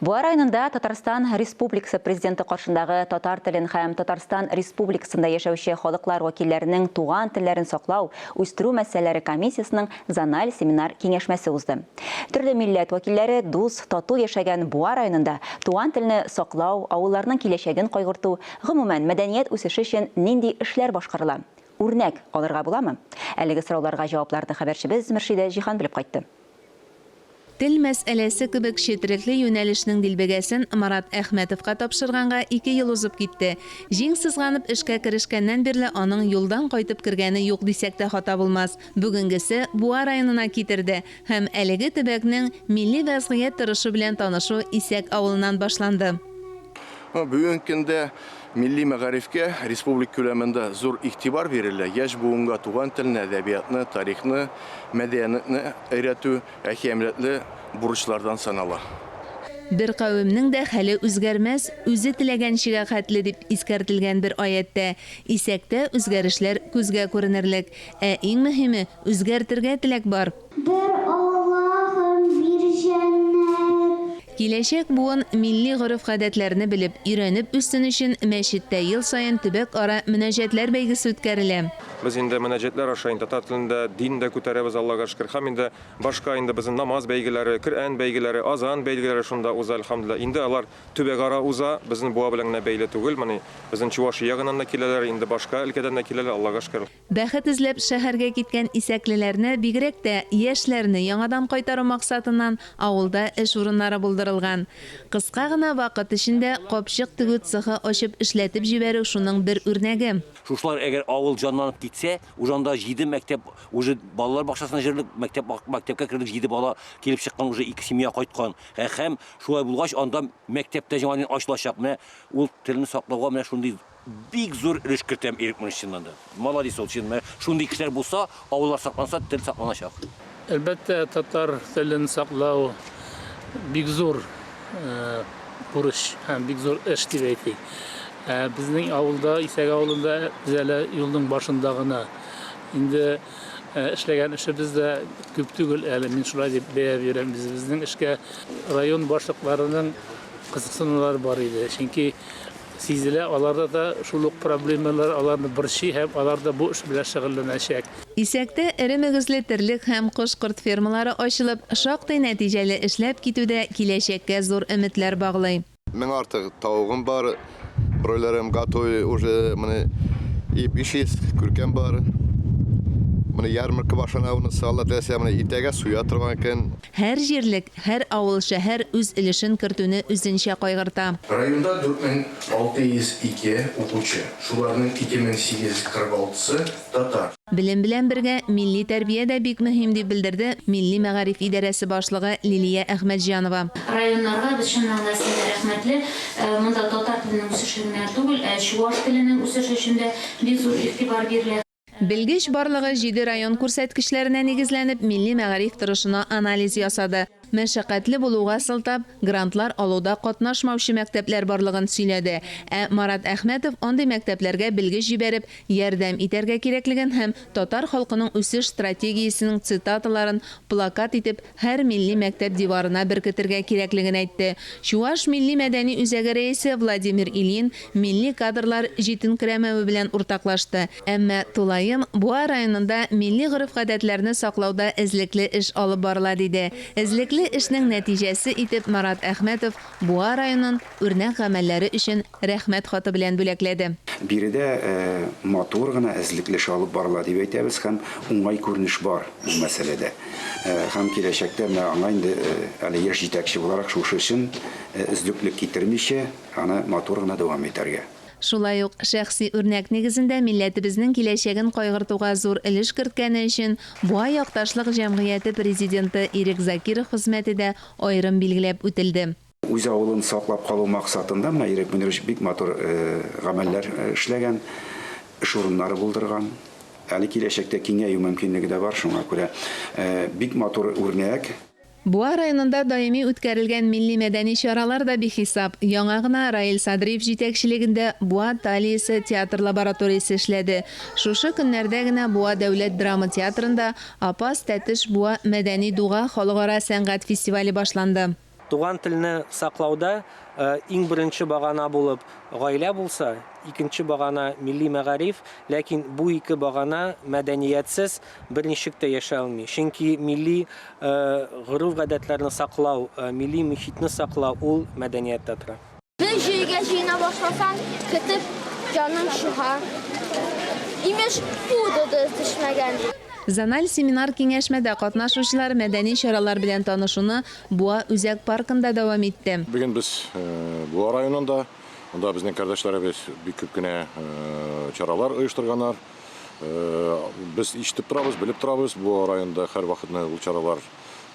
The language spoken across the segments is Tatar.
Буа районында Татарстан Республикасы Президенты каршындагы татар телен һәм Татарстан Республикасында яшәүче халыклар вәкилләренең туган телләрен саклау, үстерү мәсьәләләре комиссиясенең зональ семинар-киңәшмәсе узды. Төрле милләт вәкилләре дус, тату яшәгән Буа районында туган телне саклау, авылларның киләчәген кайгырту, гомумән, мәдәният үсеше өчен нинди эшләр башкарыла? Үрнәк алырга буламы? Әлеге сорауларга җавапларны хәбәрчебез Мөршидә Җиһан белеп кайтты. Тел мәсьәләсе кебек четерекле юнәлешнең дилбегәсен Марат Әхмәтовка тапшырганга ике ел узып китте. Җиң сызганып эшкә керешкәннән бирле аның юлдан кайтып кергәне юк дисәк тә хата булмас. Бүгенгесе Буа районына китерде һәм әлеге төбәкнең милли вәзгыять торышы белән танышу Исәк авылыннан башланды. Бүгенге көндә милли мәгарифкә республика күләмендә зур игътибар бирелә. Яшь буынга туган телне, әдәбиятны, тарихны, мәдәниятне өйрәтү әһәмиятле бурычлардан санала. Бер кавемнең дә хәле үзгәрмәс, үзе теләгәнчегә хәтле, дип искәртелгән бер аятьтә. Исәктә үзгәрешләр күзгә күренерлек. Ә иң мөһиме, үзгәртергә теләк бар. Бер Аллаһым, бир җәннәт. Киләчәк буын милли гореф-гадәтләрне белеп, өйрәнеп үссен өчен мәчеттә ел саен төбәк-ара мөнәҗәтләр бәйгесе үткәрелә. Без инде мөнәҗәтләр аша инде татар телендә дин дә күтәрәбез, Аллага шөкер. Һәм инде башка инде безнең намаз бәйгеләре, Коръән бәйгеләре, азан бәйгеләре шунда уза, әлхәмдүлилләһ. Инде алар төбәкара уза, безнең Буа белән генә бәйле түгел. Менә безнең Чувашия ягыннан да киләләр, инде башка өлкәдән дә киләләр, Аллага шөкер. Бәхет эзләп шәһәргә киткән исәклеләрне, бигрәк тә яшьләрне яңадан кайтару максатыннан авылда эш урыннары булдырылган. Кыска гына вакыт эчендә капчык тегү цехы ачып эшләтеп җибәрү шуның бер үрнәге. Шушылар әгәр авыл җанланып китсә, уже анда җиде мәктәп, уже балалар бакчасына җырлык, мәктәп, мәктәпкә керерлек җиде бала килеп чыккан, уже ике семья кайткан. Һәм шулай булгач, анда мәктәп тә яңадан ачылачак. Менә ул телне саклауга менә шундый Бик зур өлеш кертәм Ирек Мунич чыннан да. Молодец ул чын. Менә шундый кешеләр булса, авыллар сакланса, тел сакланачак. Әлбәттә, татар телен саклау бик зур бурыч һәм бик зур эш дип әйтик. Ә безнең авылда, Исәк авылында без әле юлның башында гына. Инде эшләгән эшебез дә күп түгел әле, мин шулай дип бәя бирәм үзебезнең эшкә. Район башлыкларының кызыксынулары бар иде, чөнки Сизелә, аларда да шул ук проблемалар аларны борчый һәм алар да бу эш белән шөгыльләнәчәк. Исәктә эре мөгезле терлек һәм кош-корт фермалары ачылып, шактый нәтиҗәле эшләп китү дә киләчәккә зур өметләр баглый. Мең артык тавыгым бар, бройлерым готовый уже, менә и 500 күркәм бар. Менә ярмарка башлана, монысы, Алла теләсә, менә иртәгә суя торган көн. Һәр җирлек, һәр авыл-шәһәр үз өлешен кертүне үзенчә кайгырта. Районда 4602 укучы, шуларның 2846 сы, татар. Белем белән бергә милли тәрбия дә бик мөһим, дип белдерде милли мәгариф идарәсе башлыгы Лилия Әхмәтҗанова. Районнарга без чыннан да сезгә рәхмәтле. Монда татар теленең үсеше генә түгел, ә чуаш теленең үсеше өчен дә бик зур игътибар бирелә. Белгеч барлыгы җиде район күрсәткечләренә нигезләнеп милли мәгариф торышына анализ ясады. Мәшәкатьле булуга сылтап, грантлар алуда катнашмаучы мәктәпләр барлыгын сөйләде. Ә Марат Әхмәтов андый мәктәпләргә белгеч җибәреп, ярдәм итәргә кирәклеген һәм татар халкының үсеш стратегиясенең цитаталарын плакат итеп һәр милли мәктәп диварына беркетергә кирәклеген әйтте. Чуаш милли-мәдәни үзәге рәисе Владимир Ильин милли кадрлар җитенкерәмәве белән уртаклашты. Әмма тулаем Буа районында милли гореф-гадәтләрне саклауда эзлекле эш алып барыла, диде. Эзлекле эшнең нәтиҗәсе итеп Марат Әхмәтов Буа районын үрнәк гамәлләре өчен Рәхмәт хаты белән бүләкләде. Биредә матур гына эзлекле эш алып барыла дип әйтәбез һәм уңай күренеш бар бу мәсьәләдә. Һәм киләчәктә менә аңа инде әле яшь җитәкче буларак шушы эшен өзлеклек китермичә, аны матур гына дәвам итәргә. Шулай ук шәхси үрнәк нигезендә милләтебезнең киләчәген кайгыртуга зур өлеш керткәне өчен Буа якташлык җәмгыяте президенты Ирек Закиров хезмәте дә аерым билгеләп үтелде. Үз авылын саклап калу максатында менә Ирек Мөнирович бик матур гамәлләр эшләгән, эш урыннары булдырган. Әле киләчәктә киңәю мөмкинлеге дә бар, шуңа күрә бик матур үрнәк. Буа районында даими үткәрелгән милли-мәдәни чаралар да бихисап. Яңа гына Раил Садриев җитәкчелегендә Буа талиясе театр лабораториясе эшләде. Шушы көннәрдә генә Буа дәүләт драма театрында Апас, Тәтеш, Буа мәдәни дуга халыкара сәнгать фестивале башланды. Туган телне саклауда иң беренче багана булып гаилә булса, икенче багана, милли мәгариф, ләкин бу ике багана мәдәниятсез берничек тә яши алмый. Чөнки милли гореф-гадәтләрне саклау, милли мохитне саклау ул мәдәнияттә тора. Бер җиргә җыена башласаң, көтеп җаның чыга. Имеш, пудра дөрес төшмәгән. Зональ семинар-киңәшмәдә катнашучылар мәдәни чаралар белән танышуны Буа үзәк паркында дәвам итте. Бүген без Буа районында. Монда безнең кардәшләребез бик күп кенә чаралар оештырганнар. Без ишетеп торабыз, белеп торабыз, Буа районында һәрвакытны ул чаралар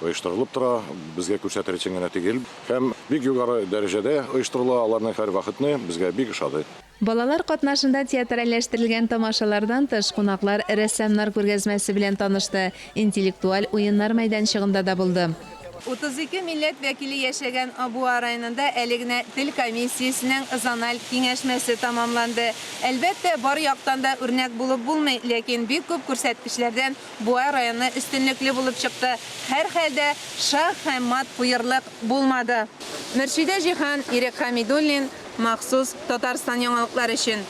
оештырылып тора, безгә күрсәтер өчен генә түгел. Һәм бик югары дәрәҗәдә оештырыла аларның һәрвакытны, безгә бик ошады. Балалар катнашында театральләштерелгән тамашалардан тыш, кунаклар рәссамнар күргәзмәсе белән танышты, интеллектуаль уеннар мәйданчыгында да булды. 32 милләт вәкиле яшәгән Буа районында әле генә тел комиссиясенең зональ киңәшмәсе тәмамланды. Әлбәттә, бар яктан да үрнәк булып булмый, ләкин бик күп күрсәткечләрдән Буа районы өстенлекле булып чыкты. Һәрхәлдә, шах һәм мат куерлык булмады. Мөршидә Җиһан, Ирек Хәмидуллин, махсус Татарстан яңалыклары өчен.